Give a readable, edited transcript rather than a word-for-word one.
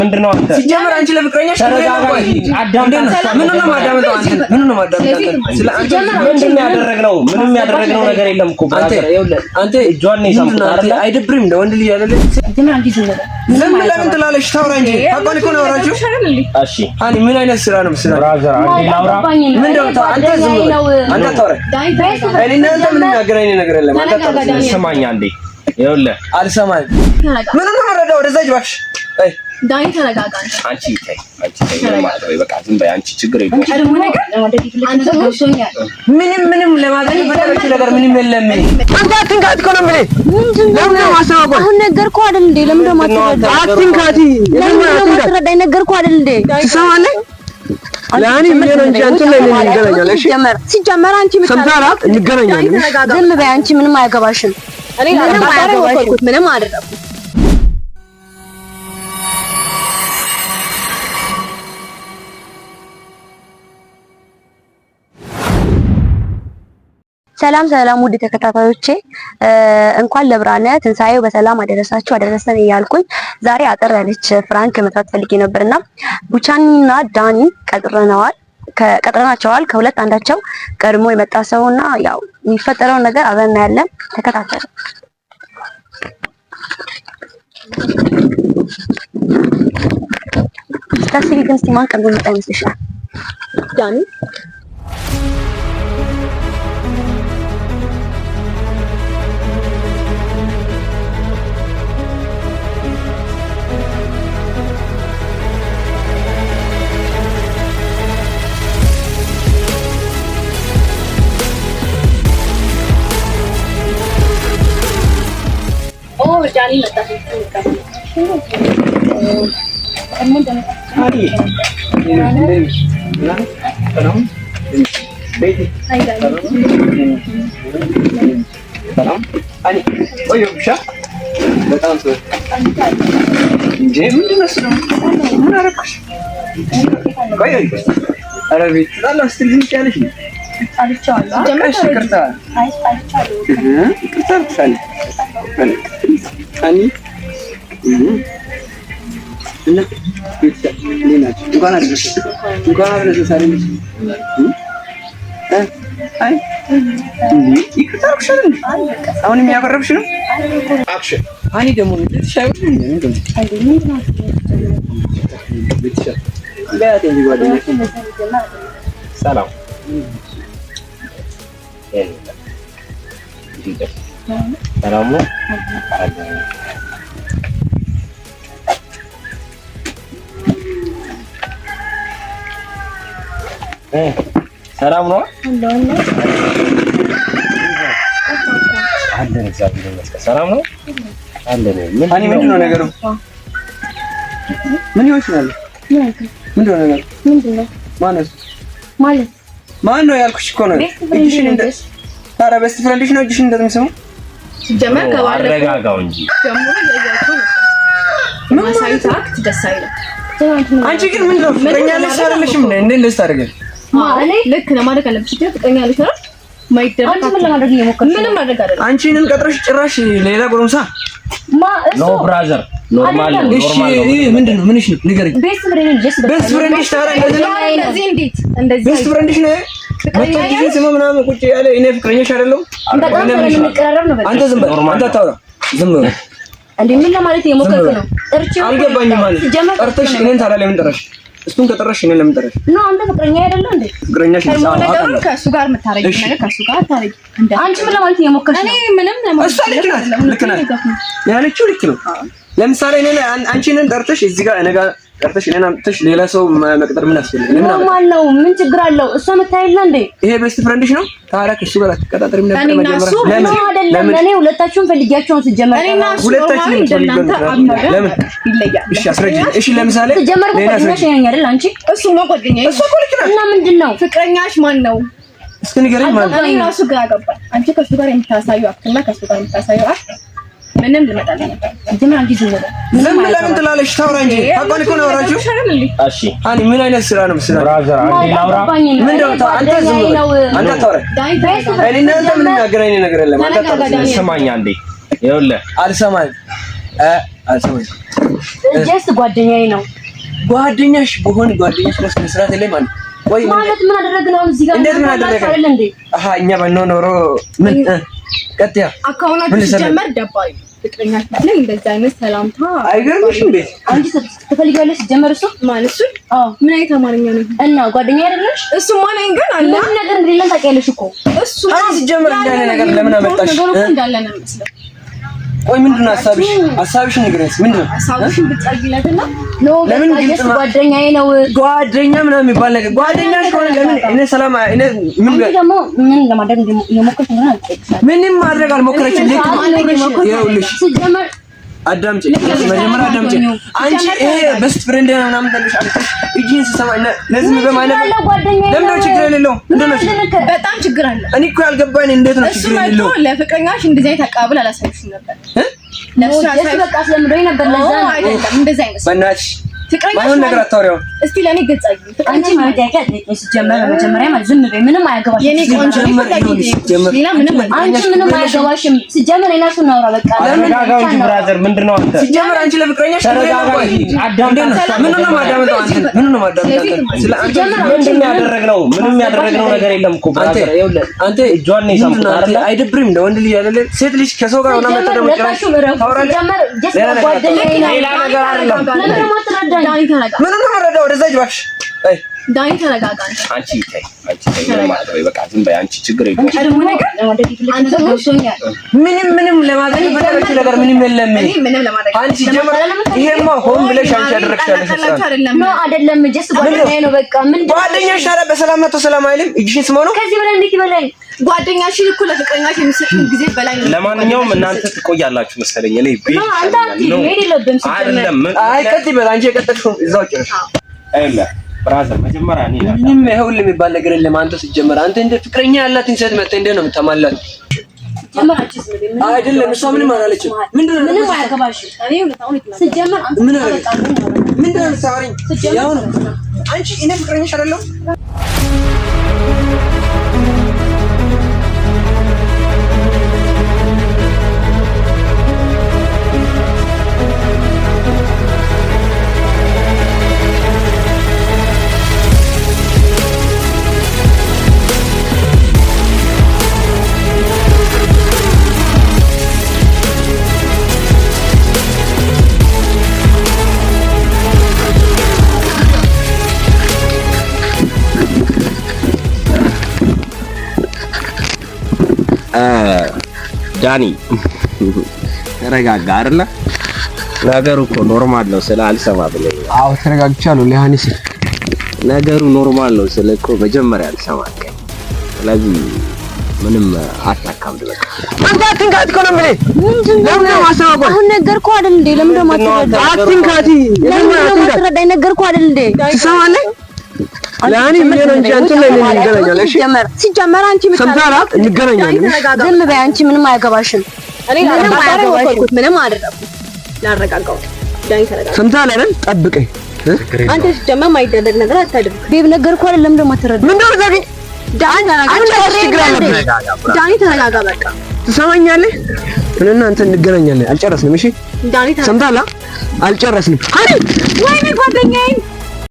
ምንድነው አንተ ሲጀመር አንቺ ለፍቅረኛሽ ምንድን ነው የማዳመጠው? አንተ ምን ነው የማዳመጠው? ስለ አንተ ምንድን ነው ያደረግነው? ምንም ያደረግነው ነገር የለም እኮ brother። አንተ እጇን ነው የሳምኩት አይደለ? አይደብርም? እንደ ወንድ ልጅ አይደለ? ዝም ለምን ትላለሽ? ታውራ እንጂ አቋን እኮ ነው ያወራችው። እሺ አኒ ምን አይነት ስራ ነው የምትሰራው? brother፣ አንዴ ላውራ። ምን ነው አንተ ዝም በል አንተ ታውራ። እኔ እና አንተ ምንም ያገናኘን ነገር የለም። አንተ ታውራ። ስማኝ አንዴ፣ ይኸውልህ አልሰማህም። ምን ነው የምረዳው? ወደዛ ሂጅ እባክሽ። አይ ዳኒ ተረጋጋ። አንቺ ተይ፣ አንቺ ተይ፣ ምንም አትበይ። በቃ ዝም በይ አንቺ፣ ችግር የለውም። ቀድሞ ነገር አንተ ገብቶኛል። ምንም ምንም ለማድረግ የፈለገችው ነገር ምንም የለም። አንተ አትንካት እኮ ነው የምልህ። ለምን ነው የማሰማው? አሁን ነገርኩህ አይደል እንዴ? ለምን ነው የማትረዳኝ? አትንካት። ለምን ነው የማትረዳኝ? ነገርኩህ አይደል እንዴ? ትሰማለህ? ለእኔ ብዬ ነው እንጂ አንተ ላይ ምን እንገናኛለን? እሺ ሲጀመር አንቺ ሰምተሃል? እንገናኛለን። ዝም በይ አንቺ፣ ምንም አያገባሽም። እኔ ምንም አያገባሽም። ምንም አደረኩት። ሰላም ሰላም፣ ውድ ተከታታዮቼ እንኳን ለብርሃነ ትንሣኤው በሰላም አደረሳችሁ አደረሰን እያልኩኝ ዛሬ አጠር ያለች prank መስራት ፈልጌ ነበርና ቡቻኒና ዳኒ ቀጥረነዋል ቀጥረናቸዋል። ከሁለት አንዳቸው ቀድሞ የመጣ ሰውና ያው የሚፈጠረውን ነገር አብረን እናያለን። ተከታተሉ። ስታስቢ ግን እስቲ ማን ቀድሞ የመጣ ይመስልሻል? ዳኒ ዳኒ መጣ። በጣም እንዴ! ምንድን ነው እሱ ደግሞ? ምን አደረኩሽ? ቆይ ኧረ ቤት ትጣላ ስትል ዝም ትያለሽ። እሺ ይቅርታ ይቅርታ አልኩሽ። አኒ እና ቤተሰብ እንዴት ናችሁ? እንኳን አደረሰን እንኳን አደረሰን። አይደለች? አይ እንዴ ይቅርታ አልኩሽ አይደል? አሁን የሚያቀረብሽ ነው። action አኒ ደግሞ ሰላም ሰላም ነው። ሰላም ነው አለን። እግዚአብሔር ይመስገን ሰላም ነው አለን። አኒ ምንድን ነው ነገሩ? ምን ይሆንሻል? ምንድን ነው ነገሩ? ማነው እሱ? ማለት ማን ነው ያልኩሽ እኮ ነው። እጅሽን እንደ ታዲያ best friend ሽ ነው እጅሽን እንደሚስመው ሲጀመር ከባለፈው አረጋጋው እንጂ ጀምሮ እያያቸው ነበር። ማሳዩት act ደስ አይልም። አንቺ ግን ምንድን ነው ፍቅረኛ አለሽ አይደለሽም? እንዴ እንደዚህ ታደርጊያለሽ? ልክ ነው ማድረግ አለብሽ። ፍቅረኛ አለሽ አይደል? ማይደረግ አንቺ ምን ለማድረግ እየሞከርሽ ነው? ምንም ማድረግ አይደለም። አንቺ እኔን ቀጥረሽ ጭራሽ ሌላ ጎረምሳ ማ እሱ no brother፣ normal ነው እሺ፣ normal ነው። ይሄ ምንድን ነው? ምንሽ ነው ንገረኝ። best friend just best friend ሽ ታዲያ እንደዚህ ነው? እንደዚህ እንዴት እንደዚህ best friend ሽ ነው መጥቶ እጅሽን ስሞ ምናምን ቁጭ ያለ እኔ ፍቅረኛሽ አይደለሁም? በጣም ስለምንቀራረብ ነው። በቃ አንተ ዝም በል አንተ አታውራ፣ ዝም በል እንዴ ምን ለማለት እየሞከርክ ነው? ጠርቼው አልገባኝም። ማለት ሲጀመር ጠርተሽ እኔን ታዲያ ለምን ጠራሽ? እሱን ከጠራሽ እኔን ለምን ጠራሽ? no አንተ ፍቅረኛ አይደለ እንዴ? ፍቅረኛሽ ነው። ቀድሞ ነገሩን ከእሱ ጋር የምታረጊው ነገር ከእሱ ጋር አታረጊ። አንቺ ምን ለማለት እየሞከርሽ እኔ ነው? ምንም ለማለት እሷ ልክ ናት፣ ልክ ናት ያለችው ልክ ነው። ለምሳሌ እኔን አንቺ እኔን ጠርተሽ እዚህ ጋር እኔ ጋር ጠርተሽ እኔን አምጥተሽ ሌላ ሰው መቅጠር ምን አስፈልግ? ለምን አመጣሽ? normal ነው። ምን ችግር አለው? እሷ መታየለ እንዴ? ይሄ best friend ሽ ነው። ታዲያ ከእሱ ጋር አትቀጣጠሪም ነበር እኔና መጀመሪያ? እሱ ለምን ነው አይደለም። ለምን? እኔ ሁለታችሁን ፈልጊያቸውን ሲጀመር እኔና እሱ ሁለታችንም normal እንደናንተ ፈልገን ለምን? ይለያል። እሺ አስረጂኝ። እሺ ለምሳሌ ሲጀመር ሌላ ጓደኛሽ አስረጂኝ። ነኝ አይደል አንቺ? እሱማ ጓደኛዬ እሷ እኮ ልክ ናት። እና ምንድን ነው ፍቅረኛሽ ማን ነው? እስኪ ንገረኝ ማለት እኔ ራሱ ግራ ገባኝ። አንቺ ከእሱ ጋር የምታሳዩ act እና ከእሱ ጋር የምታሳዩ act ምንም ልመጣልኝ ነበር። ሲጀመር አንቺ ዝም በይ። ዝም ለምን ትላለሽ? ታውራ እንጂ አቋን እኮ ነው ያወራችው። እሺ አኒ ምን አይነት ስራ ነው የምትሰራው? brother፣ አንዴ ላውራ። ምንድን ነው አንተ ዝም በል አንተ አታውራ። እኔ እና አንተ ምንም ያገናኘን ነገር የለም። አንተ አታውራ። ስማኝ አንዴ፣ ይኸውልህ አልሰማህም። አልሰማኝም። Just ጓደኛዬ ነው። ጓደኛሽ በሆን ጓደኛሽ ነው ስነ ስርዓት የለም ማለት ወይ ማለት ምን አደረግን አሁን እዚህ ጋር? እንዴት ምን አደረግን? አይደል እንዴ? አሃ እኛ ባንሆን ኖሮ ምን ቀጥያ አካውናችሁ ምን ልሰራ? ሲጀመር ደባሪ ነው። ፍቅረኛ ላይ እንደዚህ አይነት ሰላምታ አይገርምሽም? ቤት አንቺ ትፈልጊያለሽ ሲጀመር እሱ ማለት እሱ አዎ። ምን አይነት አማርኛ ነው? እና ጓደኛ አይደለሽ? እሱ ማለኝ ግን አለ ምንም ነገር እንደሌለን ታውቂያለሽ እኮ። እሱ አንቺ ሲጀመር እንዳለ ነገር ለምን አመጣሽ? ነገሩ እኮ እንዳለ ነው የሚመስለው። ቆይ ምንድን ነው ሀሳብሽ? ሀሳብሽን ንገሪኝ። ምንድን ነው ሀሳብሽን ብትጸጊለትና No ለምን በቃ ግልጽ just ጓደኛዬ ነው። ጓደኛ ምናምን የሚባል ነገር ጓደኛሽ ከሆነ ለምን እኔ ሰላም እኔ ምን አንቺ ደግሞ ምን ለማድረግ እንደሞከርሽ እንደሆነ አልጠይቅሻለሁ። ምንም ማድረግ አልሞከረችም። ልክ ይኸውልሽ ሲጀመር አዳምጪ፣ መጀመሪያ አዳምጪ። አንቺ ይሄ best friend ምናምን ተልሽ አልተሽ እጅህን ስሰማ እና ለዚህ በማለት ያለው ጓደኛዬ ለምን ነው ችግር የሌለው? ምንድን ነው ችግር? በጣም ችግር አለ። እኔ እኮ ያልገባኝ እንዴት ነው እሱ ችግር መጥቶ የሌለው? ለፍቅረኛሽ እንደዚህ አይነት አቀባበል አላሳየሽም ነበር። ለእሱ just ያሳየሽ በቃ አስለምዶኝ ነበር። ለዛ ነው አይደለም፣ እንደዚህ አይመስልም። በእናትሽ ፍቅረኛሽ ማይሆን ነገር አታወሪ። አሁን እስቲ ለኔ ግልጽ አድርጊ። አንቺ ፍቅረኛሽ ማለት ያውቃል ጠይቂኝ። ሲጀመር በመጀመሪያ ማለት ዝም በይ፣ ምንም አያገባሽም። የኔ ቆንጆ ሲጀመር ይኸውልሽ፣ ሲጀመር ሌላ ምንም አልልም። አንቺ ምንም አያገባሽም። ሲጀመር እኔና እሱ እናውራ በቃ። ተረጋጋ እንጂ brother፣ ምንድን ነው አንተ? ሲጀመር አንቺ ለፍቅረኛሽ ችግር የለውም። ቆይ አዳምጣ። ምኑን ነው የማዳምጠው? አንተን ምኑን ነው የማዳምጠው? አንተን ስለ አንተ ሲጀመር አንቺ ምንድን ነው ያደረግነው? ምንም ያደረግነው ነገር የለም እኮ አንተ brother። ይኸውልህ፣ አንተ እጇን ነው የሳምኩት ምንድን ነው አንተ አይደለ? አይደብርም? እንደ ወንድ ልጅ አይደለ? ሴት ልጅ ከሰው ጋር ሆና መጥታ ሲጀመር ደግሞ ጭራሽ ሁለታችሁም እረፉ። ታወራለህ። ሲጀመር just ሌላ ነገር ጓደኛዬ ነው። ሌላ ነገር አይደለም። ለምን ደግሞ አትረዳኝ? ዳኒ ተረጋጋ። ምኑን ነው የምረዳው? ወደዛ ሂጅ እባክሽ። አይ ዳኒ ተረጋጋ። አንተ አንቺ ተይ፣ አንቺ ተይ፣ ምንም አትበይ። በቃ ዝም በይ አንቺ፣ ችግር የለውም። ቀድሞ ነገር ለማድረግ የፈለግሽው ነገር ገብቶኛል። ምንም ምንም ለማድረግ የፈለገችው ነገር ምንም የለም። እኔ ምንም ለማድረግ አንቺ ጀመር ይሄማ ሆን ብለሽ አንቺ ያደረግሽ ያለሽ ስራ ጠላችሁ አይደለም። No አይደለም፣ just ጓደኛዬ ነው። በቃ ምንድን ነው ጓደኛሽ ታዲያ በሰላም መጥቶ ሰላም አይልም? እጅሽን ስመው ነው ከዚህ በላይ እንዴት ይበላኝ? ጓደኛሽን እኮ ለፍቅረኛሽ የሚሰጥሽን ጊዜ በላይ ነው። ለማንኛውም እናንተ ትቆያላችሁ መሰለኝ። እኔ ቤት No አንተ አትሂድ፣ መሄድ የለብህም ሲጀመር። አይደለም አይ ቀጥ ይበል። አንቺ የቀጠልሽው እዛው ጭረሽ። አይደለ brother፣ መጀመሪያ እኔ ናት ምንም ይኸውልህ የሚባል ነገር የለም። አንተ ሲጀመር አንተ እንደ ፍቅረኛ ያላትን ሴት መጥተህ እንዴት ነው የምታማላት? ሲጀመር አንቺ ዝም በይ። ምንም አይደለም እሷ ምንም አላለችም። ምንድን ነው ምንም አያገባሽም። እኔ እውነታውን የተናገርኩት ሲጀመር አንተ ምን አደረገች? በቃ ምን አደረገች? ምንድን ነው የምታወሪኝ? ያው ነው አንቺ እኔ ፍቅረኛሽ አይደለሁም? ዳኒ ተረጋጋ። አይደለ ነገሩ እኮ normal ነው። ስለ አልሰማ ብለኝ ነው። አዎ ተረጋግቻለሁ። ለሃኒስ ነገሩ normal ነው ስለ እኮ መጀመሪያ አልሰማ አልከኝ። ስለዚህ ምንም አታካብድ። በቃ አንተ አትንካት እኮ ነው የምልህ። ምንድን ነው ለምን ነው የማሰማው? አሁን ነገርኩህ አይደል እንዴ? ለምን ደግሞ አትረዳኝ? አትንካት። ለምን ደግሞ አትረዳኝ? ነገርኩህ አይደል እንዴ? ትሰማለህ? ለሃኒ ብዬ ነው እንጂ አንተ ላይ እኔ እንገናኛለን። እሺ ሲጀመር አንቺ ሰምተሃል? እንገናኛለን። እሺ? ዝም በይ አንቺ ምንም አያገባሽም። እኔ ምንም ላረጋጋው አያገባሽም። ሞከርኩት፣ ምንም አደረኩት። ላረጋጋው ዳኒ ተረጋጋ። ሰምተሃል አይደል? ጠብቀኝ። አንተ ሲጀመር የማይደረግ ነገር አታድርግ። Babe ነገርኩህ አይደል? ለምን ደግሞ አትረዳኝ? ምንድን ነው ዘግኝ? ዳኒ ተረጋጋ። አንቺ ራስሽ ችግር አለብሽ። ዳኒ ተረጋጋ። በቃ ትሰማኛለህ? እኔና አንተ እንገናኛለን። አልጨረስንም። እሺ ዳኒ ተረጋጋ። ሰምተሃል? አልጨረስንም። ወይኔ ጓደኛዬን